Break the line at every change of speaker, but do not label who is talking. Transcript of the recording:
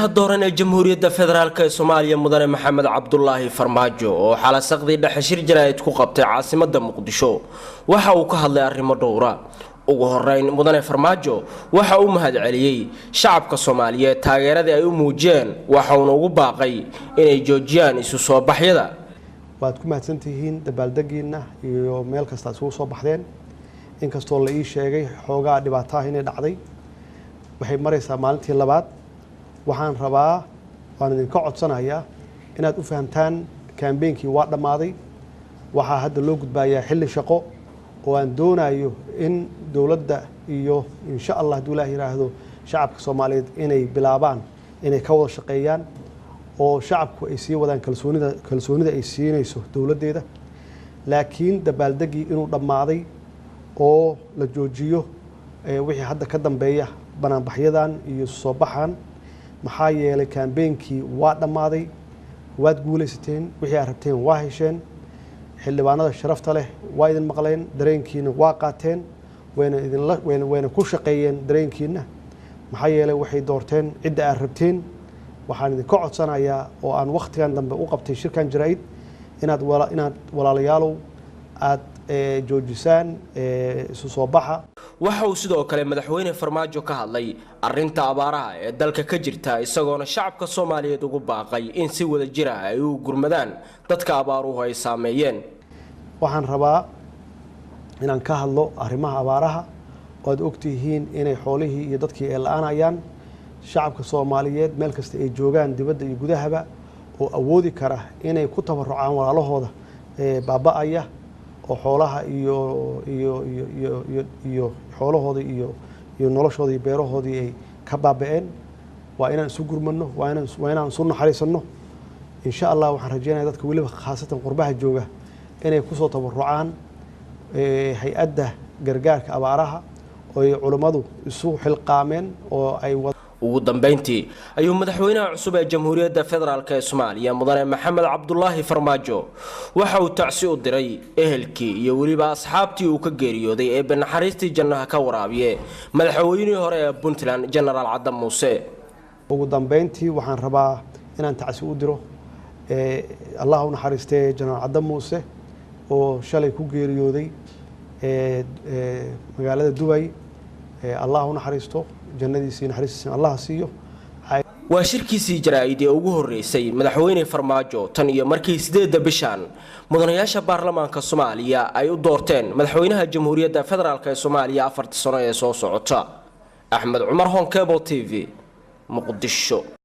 Madaxweynaha dooran ee Jamhuuriyadda Federaalk ee Soomaaliya, Mudane Maxamed Cabdulaahi Farmaajo, oo xalasaqdii dhexe shir jaraa'id ku qabtay caasimadda Muqdisho, waxa uu ka hadlay arrimo dhowra. Ugu horeyn, Mudane Farmaajo waxa uu mahadceliyey shacabka Soomaaliyeed taageeradii ay u muujiyeen, waxauna ugu baaqay inay joojiyaan isu soo baxyada.
Waad ku mahadsantihiin dabaaldegiina iyo meel kasta isugu soo baxdeen, inkastoo la ii sheegay xoogaa dhibaato ah inay dhacday. Waxay maraysaa maalintii labaad. Waxaan rabaa, waan idinka codsanayaa inaad u fahamtaan kambeynkii waa dhammaaday. Waxaa hadda loo gudbayaa xilli shaqo oo aan doonayo in dowladda iyo, insha Allah hadduu Ilaah yidhaahdo, shacabka Soomaaliyeed inay bilaabaan inay ka wada shaqeeyaan oo shacabku ay sii wadaan kalsoonida ay siinayso dowladdeeda, laakiin dabaaldegii inuu dhammaaday oo la joojiyo wixii hadda ka dambeeya banaanbaxyadan iyo soo baxan, maxaa yeelay kambeynkii waa dhammaaday. Waad guulaysateen, wixii aad rabteen waa hesheen. Xildhibaanada sharafta leh waa idin maqleen, dareenkiina waa qaateen, wayna idinla wayna ku shaqeeyeen dareenkiina, maxaa yeelay waxay doorteen cidda aad rabteen. Waxaan idinka codsanayaa oo aan wakhtigan dambe u qabtay shirkan jaraa'id inaad walaalayaalow aad joojisaan isu soo baxa.
Waxa uu sidoo kale Madaxweyne Farmaajo ka hadlay arrinta abaaraha ee dalka ka jirta, isagoona shacabka Soomaaliyeed ugu baaqay in si wada jira ay u gurmadaan dadka abaaruhu ay saameeyeen.
Waxaan rabaa inaan ka hadlo arrimaha abaaraha oo aad ogtihiin inay xoolihii iyo dadkii ay la-aanayaan. Shacabka Soomaaliyeed meel kasta ay joogaan, dibadda iyo gudahaba, oo awoodi kara inay ku tabarucaan walaalahooda baaba-aya oo xoolaha iyo xoolahoodii iyo noloshoodii iyo beerahoodii ay ka baaba-een, waa inaan isu gurmano, waa inaan isu naxariisanno. Insha Allah waxaan rajeynaya dadka weliba khaasatan qurbaha jooga inay kusoo tabarucaan hay-adda gargaarka abaaraha oo ay culummadu isu xilqaameen oo ay
Ugu dambeyntii ayuu madaxweynaha cusub ee Jamhuuriyadda Federaalk ee Soomaaliya, Mudane Maxamed Cabdulaahi Farmaajo, waxa uu tacsi u diray ehelkii iyo weliba asxaabtii uu ka geeriyooday, ee naxariistii jannaha ka waraabiye, madaxweynihii hore ee Puntland, Jenaraal Cadda Muuse.
Ugu dambeyntii waxaan rabaa inaan tacsi u diro, Allah u naxariistee, Jenaraal Cadda Muuse oo shalay ku geeriyooday magaalada Dubay. Allah u naxariisto, jannadiisii naxariistiisina Allah siiyo.
Waa shirkiisii jaraa'id ee ugu horreysay Madaxweyne Farmaajo tan iyo markii 8-da bishan mudanayaasha baarlamaanka Soomaaliya ay u doorteen madaxweynaha Jamhuuriyadda Federaalk ee Soomaaliya 4-ta sano ee soo socota. Axmed Cumar, Horn Cable TV, Muqdisho.